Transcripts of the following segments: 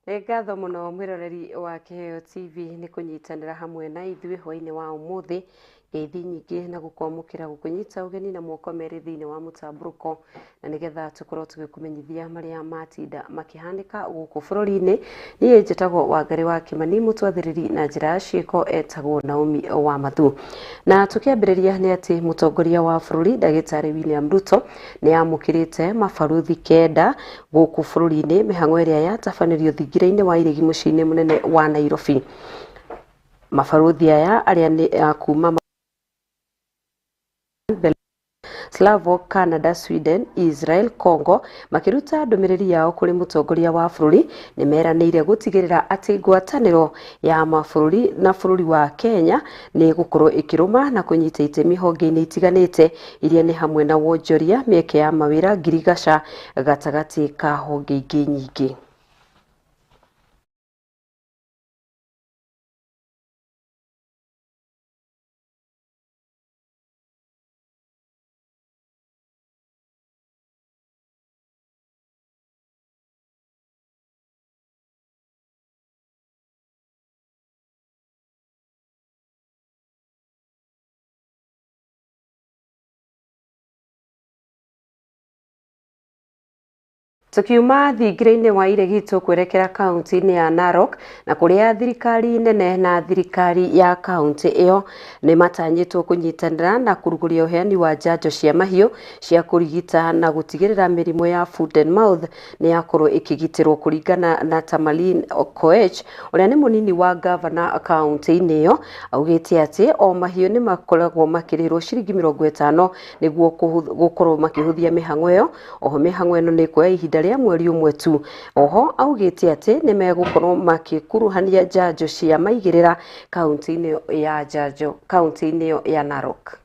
Nĩ ngatho mũno mwĩroreri wa Kĩheo TV nĩ kũnyitanĩra hamwe na ithuĩ hwainĩ wa ũmũthĩ. Ngeithi nyingĩ na gũkwamũkĩra gũkũnyita ũgeni na moko merĩ thĩinĩ wa mũtambũrũko na nĩgetha tũkorwo tũgĩkũmenyithia marĩa matinda makĩhanĩka gũkũ bũrũri-inĩ. Niĩ njĩtagwo Wangarĩ wa Kĩmani, mũtwathĩrĩri na njĩra ya ciĩko etagwo Naomi wa Mathu. Na tũkĩambĩrĩria nĩ atĩ mũtongoria wa bũrũri ndagĩtarĩ William Ruto nĩ amũkĩrĩte mabarũthi kenda gũkũ bũrũri-inĩ mĩhang'o ĩrĩa yatabanĩrio thingira-inĩ wa iregi mũciĩ-inĩ mũnene wa Nairobi. Mabarũthi aya arĩa nĩ a kuma Slavok, Canada, Sweden, Israel, Congo makĩruta ndũmĩrĩri yao kũrĩ mũtongoria wa bũrũri nĩ meranĩire gũtigĩrĩra atĩ ngwatanĩro ya mabũrũri na bũrũri wa Kenya nĩ ĩgũkorwo ĩkĩrũma na kũnyita itemi honge-inĩ itiganĩte iria nĩ hamwe na wonjoria, mĩeke ya mawĩra, ngirigaca gatagatĩ ka honge ingĩ nyingĩ. Tukiuma thingira-inĩ wa iregi tũkwerekera kaunti-inĩ ya Narok na kũrĩa thirikari nene na thirikari ya kaunti ĩyo nĩ matanyĩtwo kũnyitanĩra na kũrugũria ũheani wa njanjo cia mahiũ cia kũrigita na gũtigĩrĩra mĩrimũ ya foot and mouth nĩ yakorwo ĩkĩgitĩrwo kũringana na Tamalin Koech ũrĩa nĩ mũnini wa ngavana kaunti-inĩ ĩyo augĩte atĩ o mahiũ nĩ makoragwo makĩrĩhĩrwo ciringi 50 nĩguo gũkorwo makĩhũthia mĩhang'o ĩyo. Oho mĩhang'o ĩno nĩ ĩkuoya ihinda rĩa mweri ũmwe tu. Oho augĩte atĩ nĩ megũkorwo makĩkuruhania njanjo cia maigĩrĩra kaunti-inĩ ya njanjo kaunti-inĩ ĩyo ya Narok.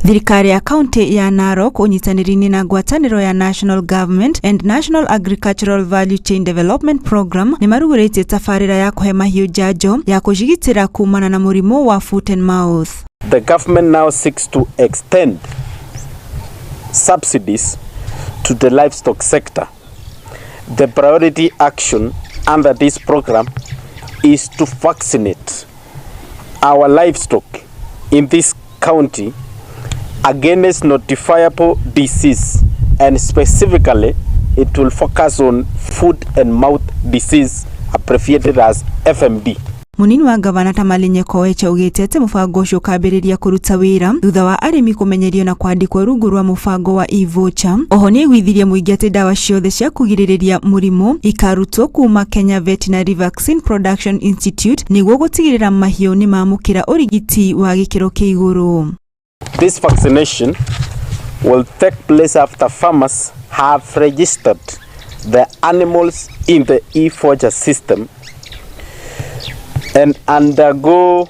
Thirikari ya kaunti ya Narok ũnyitanĩri-inĩ na ngwatanĩro ya National Government and National Agricultural Value Chain Development Program nĩ marugũrĩtie tabarĩra ya kũhe mahiũ njanjo ya kũcigitĩra kumana na mũrimũ wa foot and mouth. The government now seeks to extend subsidies to the livestock sector. The priority action under this program is to vaccinate our livestock in this county against notifiable disease, and specifically it will focus on foot and mouth disease, abbreviated as FMD. Mũnini wa ngavana Tamalinye Koech augĩte atĩ mũbango ũcio ũkambĩrĩria kũruta wĩra thutha wa arĩmi kũmenyerio na kwandĩkwo rungu rwa mũbango wa e-voucher. Oho nĩaiguithirie mũingĩ atĩ ndawa ciothe cia kũgirĩrĩria mũrimũ ikarutwo kuma Kenya Veterinary Vaccine Production Institute nĩguo gũtigĩrĩra mahiũ nĩmamũkĩra ũrigiti wa gĩkĩro kĩa igũrũ. This vaccination will take place after farmers have registered the animals in the e-voucher system and undergo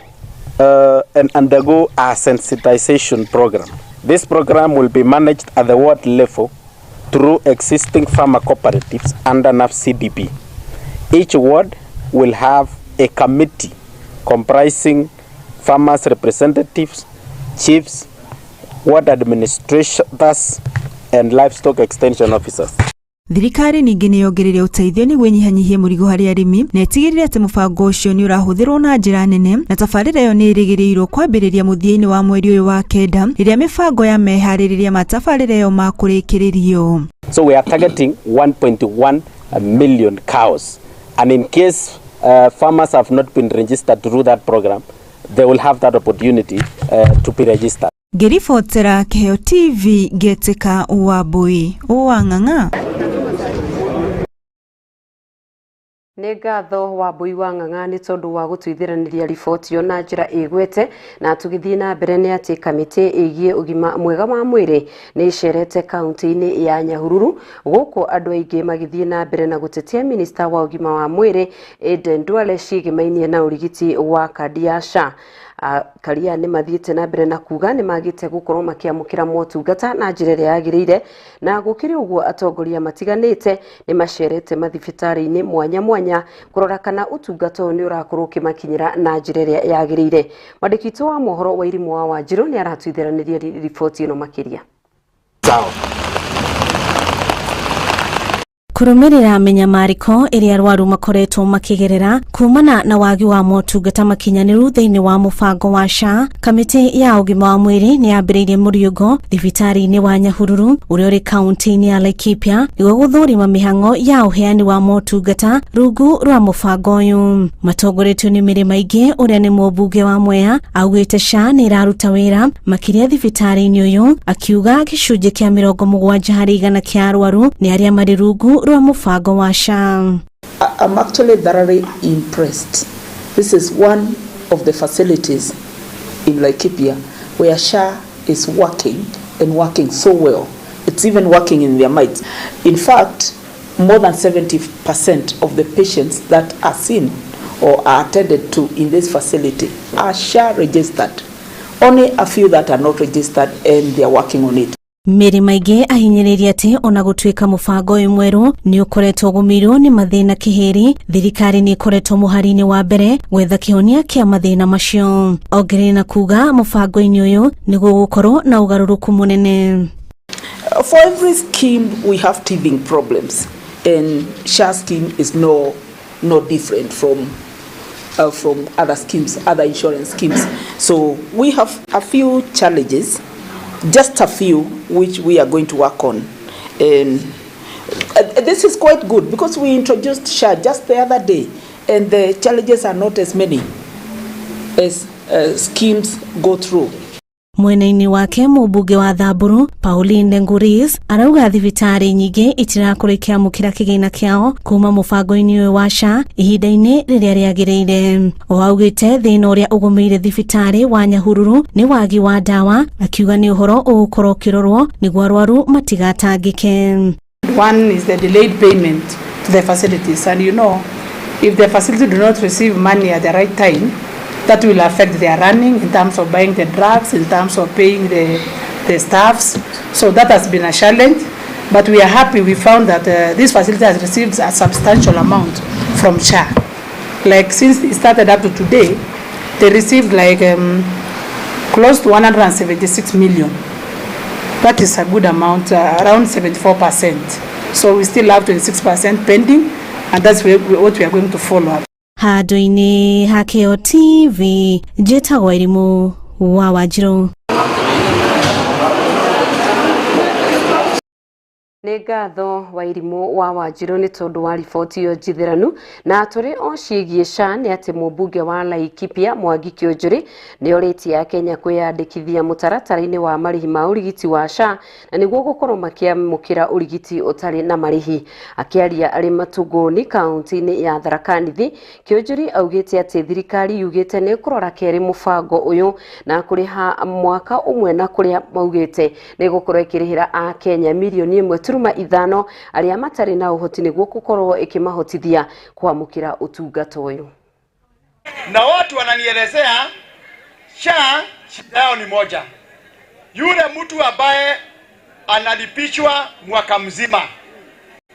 a sensitization program. This program will be managed at the ward level through existing farmer cooperatives under NAFCDP. Each ward will have a committee comprising farmers' representatives, chiefs, ward administrators, and livestock extension officers. Thirikari ningĩ nĩ yongereire ũteithio nĩguo ĩnyihanyihie mũrigo harĩ arĩmi na ĩtigĩrĩre atĩ mũbango ũcio nĩ ũrahũthĩrwo na njĩra nene na tabarĩra ĩyo nĩ ĩrĩgĩrĩirwo kwambĩrĩria mũthia-inĩ wa mweri ũyũ wa kenda rĩrĩa mĩbango ya meharĩrĩria ma tabarĩra ĩyo makũrĩkĩrĩrio. So we are targeting 1.1 million cows, and in case farmers have not been registered through that program, they will have that opportunity to be registered. Ngĩribotera Kĩheo TV ngĩtĩka Wambui wa Ng'ang'a. Nĩ ngatho Wambui wa Ng'ang'a nĩ tondũ wa gũtwithĩranĩria riboti ĩyo na njĩra ĩgwete. Na tũgĩthiĩ na mbere nĩ atĩ kamĩtĩ ĩgiĩ ũgima mwega wa mwĩrĩ nĩ ĩcerete kaunti-inĩ ya Nyahururu, gũkũ andũ aingĩ magĩthiĩ na mbere na gũtetia minista wa ũgima wa mwĩrĩ Aden Duale ciĩgĩmainie na ũrigiti wa kandi ya SHA. Karia nĩ mathiĩte na mbere na kuga nĩ magĩte gũkorwo makĩamũkĩra motungata na njĩra ĩrĩa yagĩrĩire. Na gũkĩrĩ ũguo, atongoria matiganĩte nĩ macerete mathibitarĩ-inĩ mwanya mwanya kũrora kana ũtungata ũyũ nĩ ũrakorwo ũkĩmakinyĩra na njĩra ĩrĩa yagĩrĩire. Mwandĩki witũ wa mohoro Wairimũ wa Wanjirũ nĩ aratwithiranĩria riboti ĩno makĩria. Sawa. Kũrũmĩrĩra mĩnyamarĩko ĩrĩa arwaru makoretwo makĩgerera kumana na wagi wa motungata makinyanĩru thĩinĩ wa mũbango wa SHA, kamĩtĩ ya ũgima wa mwĩrĩ nĩ yambĩrĩirie mũriũngo thibitarĩ-inĩ wa Nyahururu ũrĩa ũrĩ kaunti-inĩ ya Laikipia nĩguo gũthũrima mĩhang'o ya ũheani wa motungata rungu rwa mũbango ũyũ. Matongoretio nĩ Mĩrĩ Maingĩ ũrĩa nĩ mũmbunge wa Mwea, augĩte SHA nĩ ĩraruta wĩra makĩria thibitarĩ-inĩ ũyũ, akiuga gĩcunjĩ kĩa 70% kĩa arwaru nĩ arĩa marĩ rungu rwa mũbango wa SHA. I'm actually thoroughly impressed. This is one of the facilities in Laikipia where SHA is working and working so well. It's even working in their minds. In fact, more than 70% of the patients that are seen or are attended to in this facility are SHA registered. Only a few that are not registered, and they are working on it. Mĩrĩ Maingĩ ahinyĩrĩirie atĩ ona gũtuĩka mũbango ũyũ mwerũ nĩ ũkoretwo ũgũmĩirwo nĩ mathĩna kĩhĩri, thirikari nĩ ĩkoretwo mũhari-inĩ wa mbere gwetha kĩhonia kĩa mathĩna macio. Ongereire na kuga mũbango-inĩ ũyũ nĩ gũgũkorwo na ũgarũrũku mũnene. For every scheme, we have teething problems, and SHA scheme is no different from other schemes, other insurance schemes. So we have a few challenges, just a few, which we are going to work on. And this is quite good because we introduced SHA just the other day, and the challenges are not as many as schemes go through. Mwena-inĩ wake, mũmbunge wa Thamburu Pauline Nguris arauga thibitarĩ nyingĩ itirakorwo ikĩamũkĩra kĩgĩna kĩao kuma mũbango-inĩ ũyũ wa SHA ihinda-inĩ rĩrĩa rĩagĩrĩire. O augĩte thĩna ũrĩa ũgũmĩire thibitarĩ wa Nyahururu nĩ wagi wa ndawa, akiuga nĩ ũhoro ũgũkorwo ũkĩrorwo nĩguo arwaru matigatangĩke. One is the delayed payment to the facilities, and if the facility do not receive money at the right time, that will affect their running in terms of buying the drugs, in terms of paying the staffs. So that has been a challenge, but we are happy we found that this facility has received a substantial amount from SHA. Like, since it started up to today, they received like close to 176 million. That is a good amount, around 74%. So we still have 26% pending, and that's what we are going to follow up. Handũ-inĩ ha Kĩo TV, njĩtagwo Irimũ wa Wanjirũ. Nĩ ngatho Wairimũ wa Wanjirũ nĩ tondũ wa riboti ĩyo njithĩranu. Na tũrĩ o ciĩgiĩ SHA nĩ atĩ mũmbunge wa Laikipia Mwangi Kĩũnjũrĩ nĩ orĩtie Akenya kwĩyandĩkithia mũtaratara-inĩ wa marĩhi ma ũrigiti wa SHA na nĩguo gũkorwo makĩamũkĩra ũrigiti ũtarĩ na marĩhi. Akĩaria arĩ Matuguni kaunti-inĩ ya Tharaka Nithi, Kĩũnjũri augĩte atĩ thirikari yugĩte nĩ ĩkũrora kerĩ mũbango ũyũ na kũrĩha mwaka ũmwe, na kũrĩa maugĩte nĩ gũkorwo ĩkĩrĩhĩra Akenya 1.5 mirioni arĩa matarĩ na ũhoti nĩguo gũkorwo ĩkĩmahotithia kwamũkĩra ũtungata ũyũ. Na watu wananielezea SHA shida yao ni moja, yule mtu ambaye analipishwa mwaka mzima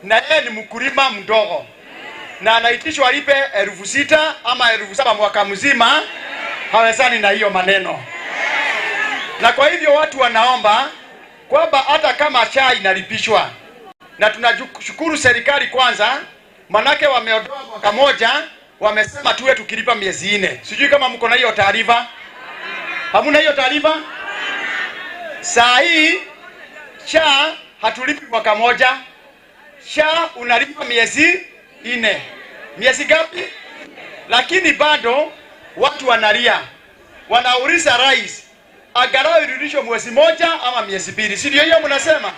na yeye ni mkulima mdogo na anaitishwa alipe 6,000 ama 7,000 mwaka mzima, hawezani na hiyo maneno. Na kwa hivyo watu wanaomba kwamba hata kama SHA inalipishwa, na tunashukuru serikali kwanza, manake wameondoa mwaka moja, wamesema tuwe tukilipa miezi 4. Sijui kama mko na hiyo taarifa. Hamuna hiyo taarifa? Saa hii SHA hatulipi mwaka moja. SHA unalipa miezi 4. Miezi ngapi? Lakini bado watu wanalia, wanauliza rais angalau irudishwe mwezi moja ama miezi 2, si ndio hiyo mnasema?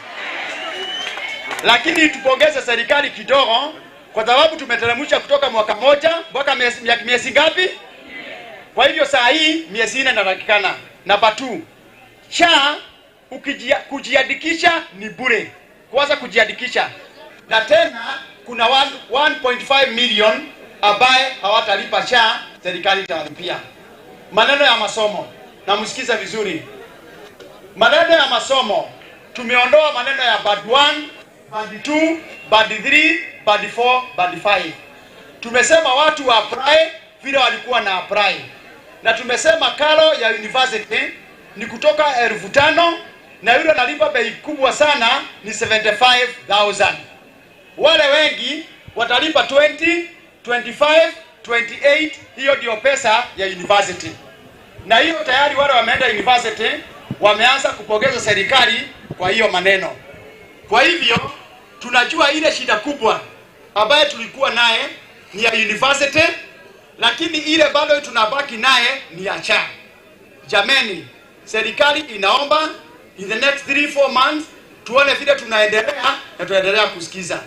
Lakini tupongeze serikali kidogo. Kwa sababu tumeteremsha kutoka mwaka moja mpaka miezi ngapi? Kwa hivyo saa hii miezi 4 inatakikana. Namba 2, SHA kujiandikisha ni bure. Kwanza kujiandikisha. Na tena kuna 1.5 million ambaye hawatalipa SHA, serikali italipia. Maneno ya masomo, na msikiza vizuri. Maneno ya masomo, tumeondoa maneno ya band 1, band 2, band 3, band 4, band 5. Tumesema watu wa apply vile walikuwa na apply. Na tumesema karo ya university ni kutoka 5,000 na yule analipa bei kubwa sana ni 75,000. Wale wengi watalipa 20, 25, 28, hiyo ndio pesa ya university. Na hiyo tayari wale wameenda university wameanza kupongeza serikali kwa hiyo maneno. Kwa hivyo tunajua ile shida kubwa ambayo tulikuwa naye ni ya university, lakini ile bado tunabaki naye ni ya SHA. Jameni, serikali inaomba in the next 3-4 months tuone vile tunaendelea na tunaendelea kusikiza.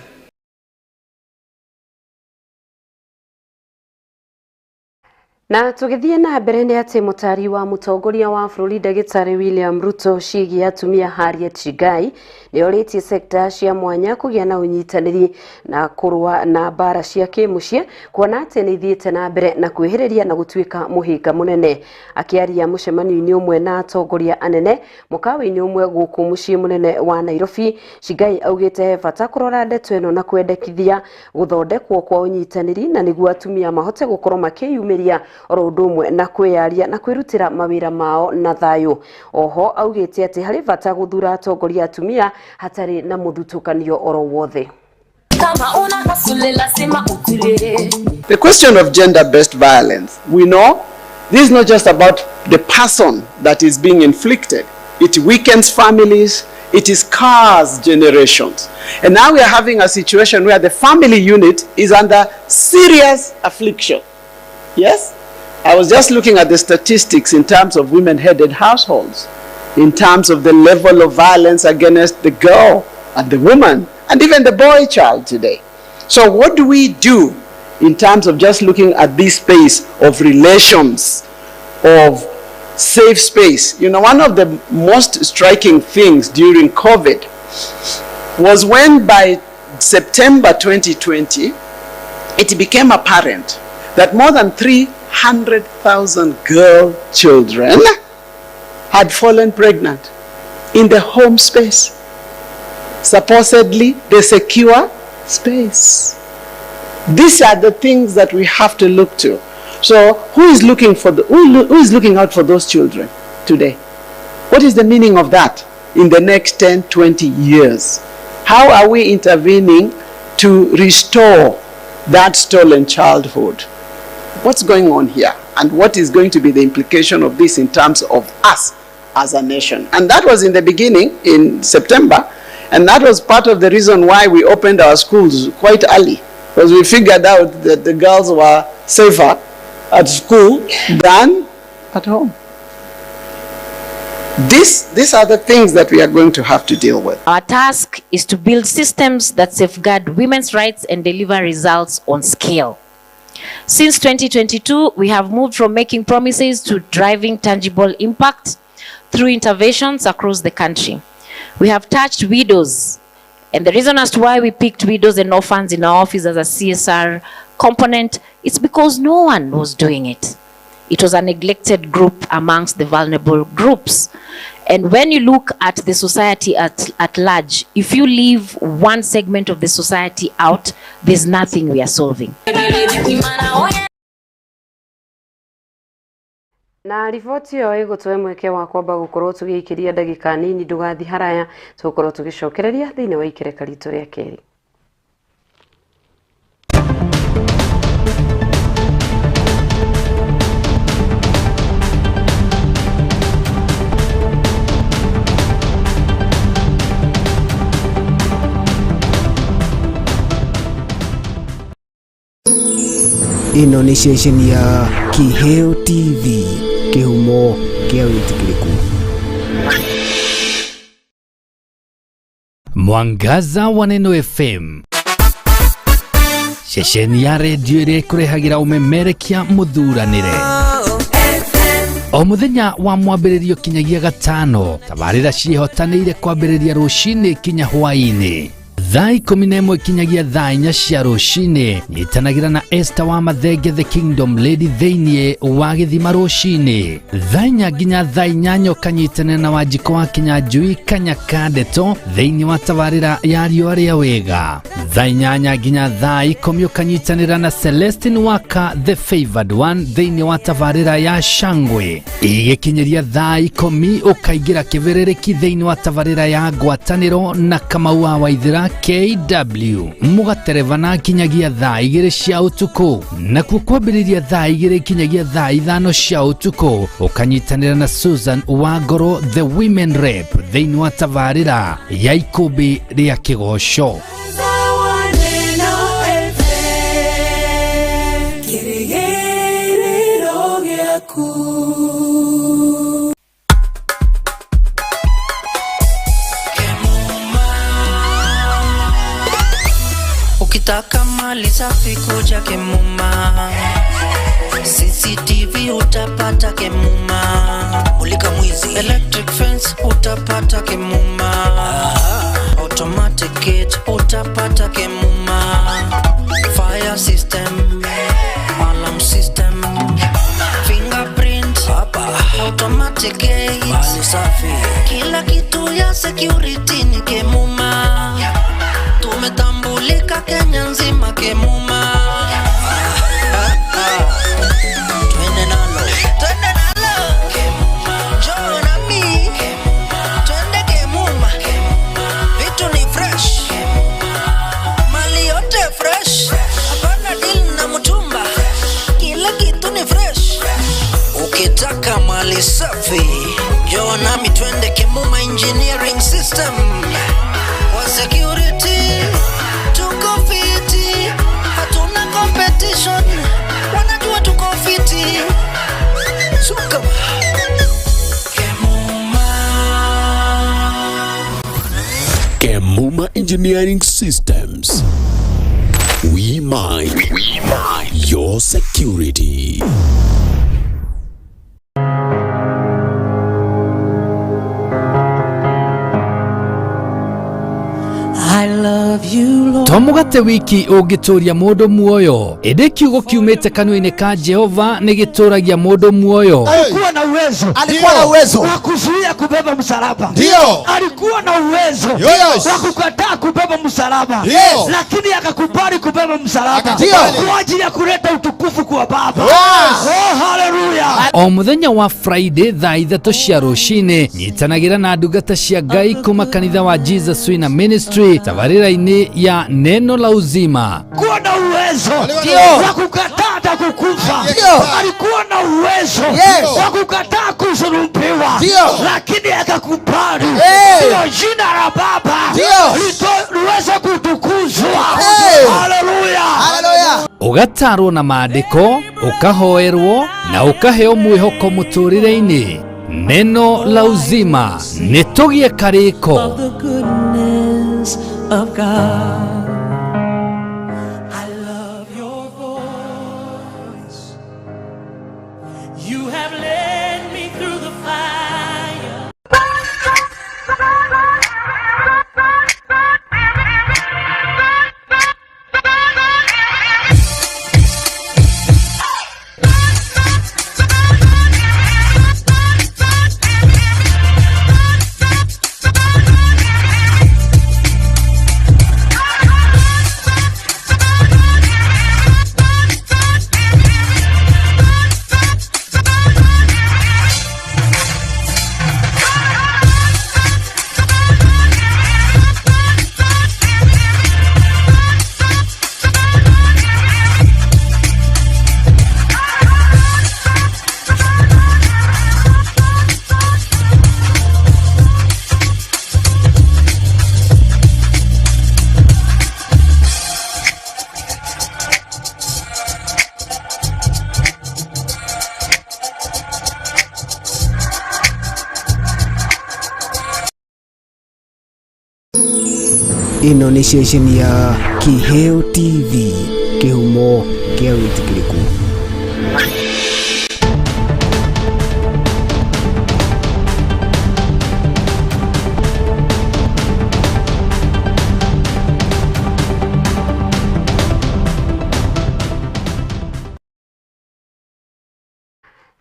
Na tugithie na mbere ni ati mutari wa mutongoria wa bururi Ndagĩtarĩ William Ruto ciĩgiĩ atumia Harriet Chigai nĩ orĩtie sekta cia mwanya kũgĩa na ũnyitanĩri na kũrũa na mbara cia kĩmũciĩ kuona atĩ nĩ ithiĩte na mbere na kwĩhĩrĩria na gũtuĩka mũhĩnga mũnene. Akĩaria mũcemanio-inĩ ũmwe na atongoria anene mũkawa-inĩ ũmwe gũkũ mũciĩ mũnene wa Nairobi, Chigai augĩte he bata kũrora ndeto ĩno na kwendekithia gũthondekwo kwa ũnyitanĩri na nĩguo atumia mahote gũkorwo makĩyumĩria oro ũndũ ũmwe na kwĩyaria na kwĩrutĩra mawĩra mao na thayũ. Oho augĩte atĩ harĩ bata gũthura atongoria atumia hatarĩ na mũthutũkanio oro wothe. The question of gender-based violence, we know this is not just about the person that is being inflicted. It weakens families, it scars generations. And now we are having a situation where the family unit is under serious affliction. Yes? I was just looking at the statistics in terms of women-headed households, in terms of the level of violence against the girl and the woman, and even the boy child today. So what do we do in terms of just looking at this space of relations, of safe space? You know, one of the most striking things during COVID was when by September 2020, it became apparent that more than 300,000 girl children had fallen pregnant in the home space, supposedly the secure space. These are the things that we have to look to. So who is looking for the, who is looking out for those children today? What is the meaning of that in the next 10, 20 years? How are we intervening to restore that stolen childhood? What's going on here? And what is going to be the implication of this in terms of us as a nation? And that was in the beginning, in September, and that was part of the reason why we opened our schools quite early, because we figured out that the girls were safer at school than at home. These are the things that we are going to have to deal with. Our task is to build systems that safeguard women's rights and deliver results on scale. Since 2022, we have moved from making promises to driving tangible impact through interventions across the country. We have touched widows, and the reason as to why we picked widows and orphans in our office as a CSR component, it's because no one was doing it. It was a neglected group amongst the vulnerable groups. And when you look at the society at large, if you leave one segment of the society out, there's nothing we are solving. Na riboti ĩyo ĩgũtũhe mweke wa kwamba gũkorwo tũgĩikĩria ndagĩka nini ndũgathi haraya tũgũkorwo tũgĩcokereria thĩinĩ wa ikereka ritũ rĩa kerĩ. Ĩno nĩ ceceni ya Kiheo TV, kĩhumo kĩa wĩtĩkĩrĩku. Mwangaza wa Neno FM. Ceceni ya redio ĩrĩa ĩkũrehagĩra ũmemerekia mũthuranĩre o mũthenya wa mwambĩrĩrio kinyagia gatano. Tabarĩra ciĩhotanĩire kwambĩrĩria rũcinĩ kinya hwaĩ-inĩ thaa 11 kinyagia thaa 4 cia rũcinĩ. Nyitanagĩra na Esther wa Mathenge, the Kingdom Lady, thĩinĩ wa gĩthima rũcinĩ thaa 4 nginya thaa 8, ũkanyitanĩra na Wanjikũ wa Kinyanjui Kanyaka Ndeto thĩinĩ wa tabarĩra ya riũa rĩa wega. Thaa 8 nginya thaa 10 ũkanyitanĩra na Celestine Waka, the favored one, thĩinĩ wa tabarĩra ya Shangwe. Igĩkinyĩria thaa 10 ũkaingĩra kĩbĩrĩrĩki thĩinĩ wa tabarĩra ya ngwatanĩro na Kamau wa Waithĩra KW, mũgaterebana kinyagia thaa 2 cia ũtukũ. Nakuo kwambĩrĩria thaa 2 kinyagia thaa 5 cia ũtukũ ũkanyitanĩra na Susan Wangoro, the women rep, thĩinĩ wa tabarĩra ya ikũmbĩ rĩa kĩgoco. Ukitaka mali safi kuja Kemuma, CCTV utapata Kemuma, mulika mwizi, electric fence utapata Kemuma, automatic gate utapata Kemuma, fire system, alarm system, fingerprint, automatic gate, mali safi, kila kitu ya security ni Kemuma. Tumetambulika Kenya nzima Kemuma. Twende nalo, twende nalo Kemuma, njoo nami Kemuma, twende Kemuma, vitu ni fresh, mali yote fresh, hapana deal na mtumba, kila kitu ni fresh. Ukitaka mali safi, njoo nami twende Kemuma Engineering System. Kwa security tuko fiti, hatuna competition, wanajua tuko fiti. Suka Kemuma Engineering Systems. We mind your security. I love you, Lord. To mũgate wiki ũngĩtũria mũndũ muoyo, ĩndĩ kiugo kiumĩte kanua-inĩ ka Jehova nĩ gĩtũragia mũndũ muoyo. Alikuwa na uwezo. Alikuwa na uwezo wa kuzuia kubeba msalaba. Ndio. Alikuwa na uwezo Yes. wa kukataa kubeba msalaba. Ndio. Lakini akakubali kubeba msalaba Ndio. kwa ajili ya kuleta utukufu kwa Baba. Yes. Oh, haleluya. O mũthenya wa Friday thaa 3 cia rũcinĩ nyitanagĩra na ndungata cia Ngai kuma kanitha wa Jesus Winner Ministry tabarĩra-inĩ ya Neno la Uzima. Alikuwa na uwezo Ndio. wa kukataa hata kukufa. Ndio. Alikuwa na uwezo Yes. wa kukataa kusulubiwa, Ndio. lakini akakubali Hey. ndio jina la Baba Ndio. liweze kutukuzwa. Hey. Haleluya. Haleluya. Ũgatarwo na maandĩko, ũkahoerwo na ũkaheo mwĩhoko mũtũrĩre-inĩ. Neno la Uzima nĩ tũgĩe karĩko. The goodness of God. I love your voice. You have led me through the fire. Ĩno nĩ ceceni ya Kiheo TV. Kĩhumo kĩa wĩtĩkĩrĩku.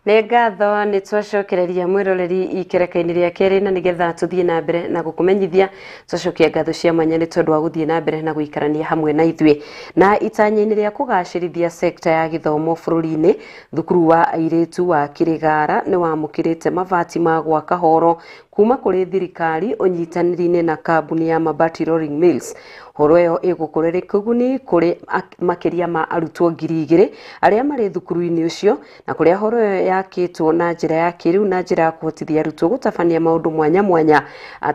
Nĩ ngatho nĩ twacokereria mwĩroreri ikereka-inĩ rĩa kerĩ na nĩgetha tũthiĩ na mbere na gũkũmenyithia twacokia ngatho cia mwanya nĩ tondũ wa gũthiĩ na mbere na gũikarania hamwe na ithuĩ. Na itanya-inĩ rĩa kũgacĩrithia sekta ya gĩthomo bũrũri-inĩ, thukuru wa airĩtu wa Kĩrĩgara nĩ wamũkĩrĩte mabati ma gwaka horo kuma kũrĩ thirikari ũnyitanĩri-inĩ na kambuni ya Mabati Rolling Mills. Horo ĩyo ĩgũkorwo ĩrĩ kĩguni kũrĩ makĩria ma arutwo 2,000 arĩa marĩ thukuru-inĩ ũcio, na kũrĩa horo ĩyo yakĩtwo na njĩra ya kĩrĩu na njĩra ya kũhotithia arutwo gũtabania maũndũ mwanya mwanya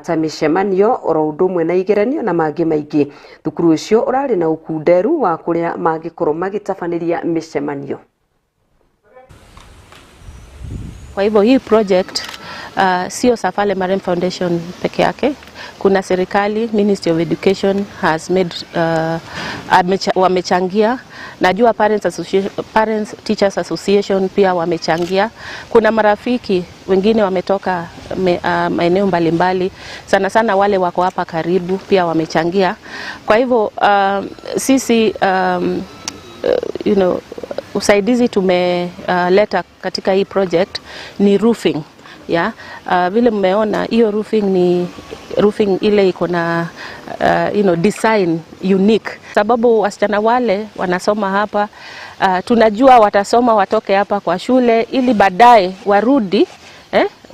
ta mĩcemanio oro ũndũ ũmwe na igeranio na mangĩ maingĩ. Thukuru ũcio ũrarĩ na ũkunderu wa kũrĩa mangĩkorwo magĩtabanĩria mĩcemanio. Kwa hivyo hii project sio Safale Marem Foundation peke yake. Kuna serikali, Ministry of Education has made wamechangia. Najua Parents Teachers Association pia wamechangia. Kuna marafiki wengine wametoka maeneo mbalimbali, sana sana wale wako hapa karibu pia wamechangia. Kwa hivyo sisi you know, usaidizi tumeleta katika hii project ni roofing. Ya, vile mmeona hiyo roofing ni roofing ile iko na you know, design unique, sababu wasichana wale wanasoma hapa, tunajua watasoma watoke hapa kwa shule ili baadaye warudi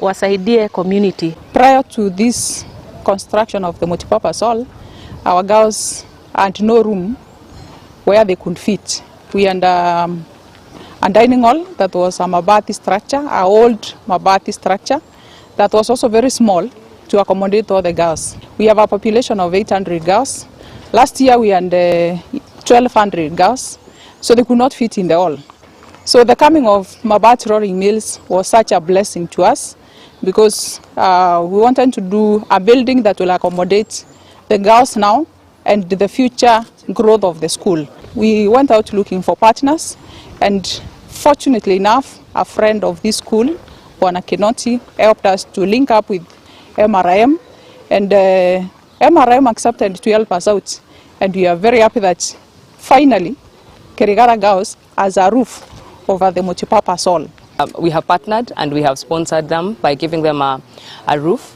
wasaidie community. Prior to this construction of the multipurpose hall, our girls had no room where they could fit. We had a dining hall that was a mabati structure, an old mabati structure that was also very small to accommodate all the girls. We have a population of 800 girls. Last year we had 1,200 girls, so they could not fit in the hall. So the coming of Mabati Rolling Mills was such a blessing to us, because we wanted to do a building that will accommodate the girls now and the future growth of the school. We went out looking for partners, and fortunately enough, a friend of this school, Bwana Kinoti, helped us to link up with MRM, and MRM accepted to help us out. And we are very happy that finally Kirigara Girls has a roof over the multipurpose hall. We have partnered and we have sponsored them by giving them a roof.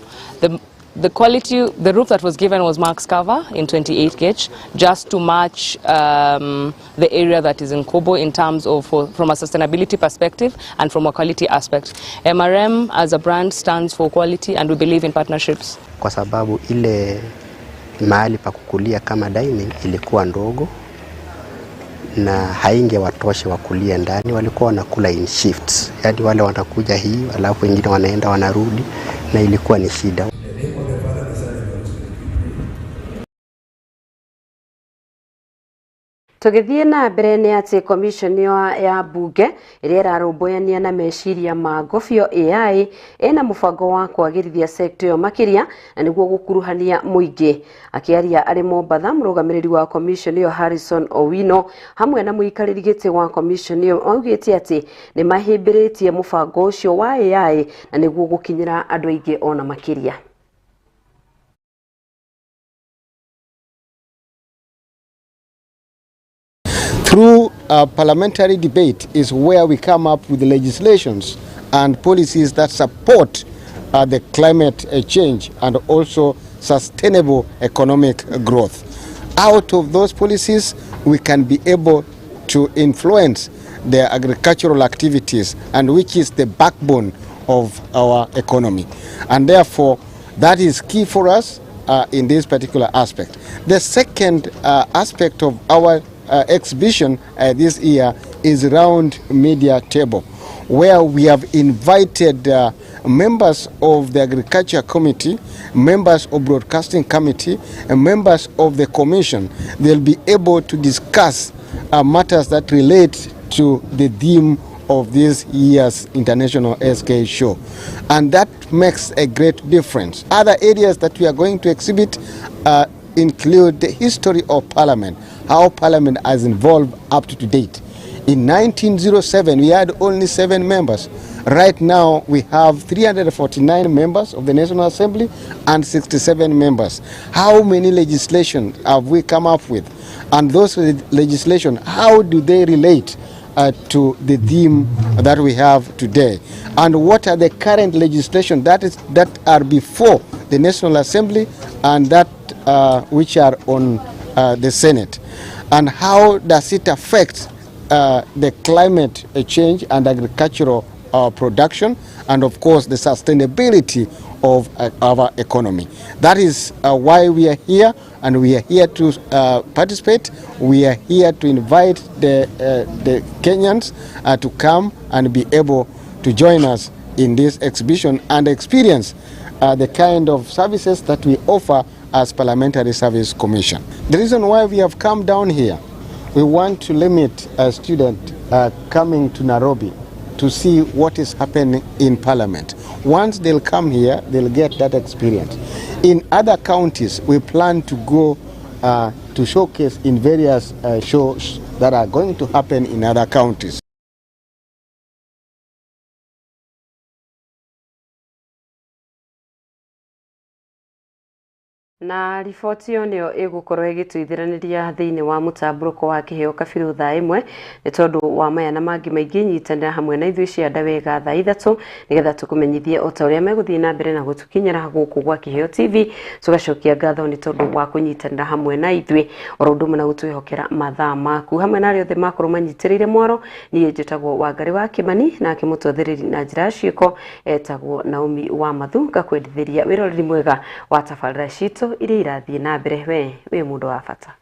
The quality, the roof that was given was Max Cover in 28 gauge, just to match the area that is in Kobo in terms of from a sustainability perspective and from a quality aspect. MRM as a brand stands for quality, and we believe in partnerships. Kwa sababu ile mahali pa kukulia kama dining ilikuwa ndogo na haingewatosha wakulia ndani, walikuwa wanakula in shifts, yaani wale wanakuja hii alafu wengine wanaenda wanarudi, na ilikuwa ni shida. Tũgĩthiĩ na mbere nĩ atĩ commission ya bunge ĩrĩa ĩrarũmbũyania na meciria ma ngobio AI ĩna mũbango wa kwagĩrithia sekta ĩyo makĩria na nĩguo gũkuruhania mũingĩ. Akĩaria arĩ Mombatha, mũrũgamĩrĩri wa commission ĩyo Harrison Owino hamwe na mũikarĩri gĩtĩ wa commission ĩyo augĩte atĩ nĩ mahĩmbĩrĩtie mũbango ũcio wa AI na nĩguo gũkinyĩra andũ aingĩ ona makĩria. Through a parliamentary debate is where we come up with legislations and policies that support the climate change and also sustainable economic growth. Out of those policies, we can be able to influence the agricultural activities, and which is the backbone of our economy. And therefore, that is key for us in this particular aspect. The second aspect of our exhibition this year is Round Media Table, where we have invited members of the Agriculture Committee, members of Broadcasting Committee, and members of the Commission. They'll be able to discuss matters that relate to the theme of this year's International SK Show. And that makes a great difference. Other areas that we are going to exhibit include the history of Parliament, how Parliament has evolved up to date. In 1907, we had only 7 members. Right now, we have 349 members of the National Assembly and 67 members. How many legislation have we come up with? And those legislation, how do they relate to the theme that we have today? And what are the current legislation that are before the National Assembly and that which are on the Senate? And how does it affect the climate change and agricultural production, and of course the sustainability of our economy? That is why we are here, and we are here to participate. We are here to invite the Kenyans to come and be able to join us in this exhibition and experience the kind of services that we offer as Parliamentary Service Commission. The reason why we have come down here, we want to limit a student coming to Nairobi to see what is happening in Parliament. Once they'll come here, they'll get that experience. In other counties, we plan to go to showcase in various shows that are going to happen in other counties. Na riboti ĩyo nĩyo ĩgũkorwo ĩgĩtũithĩranĩria thĩinĩ wa mũtambũrũko wa kĩheo kabirũ thaa 1 nĩ tondũ wa maya na mangĩ maingĩ. Nyitanĩra hamwe na ithuĩ cianda wega thaa 3 nĩgetha tũkũmenyithie o ta ũrĩa megũthiĩ na mbere na gũtũkinyĩra gũkũ gwa Kĩheo TV. Tũgacokia ngatho nĩ tondũ wa kũnyitanĩra hamwe na ithuĩ oro ũndũ ũmwe na gũtwĩhokera mathaa maku hamwe na arĩa othe makorwo manyitĩrĩire mwaro. Niĩ njĩtagwo Wangari wa Kĩmani, nake mũtwathĩrĩri na njĩra ya ciĩko etagwo Naomi wa Mathu. Ngakwendithĩria wĩroreri mwega wa tabarĩra citũ iria irathiĩ na mbere. We wĩ mũndũ wa bata.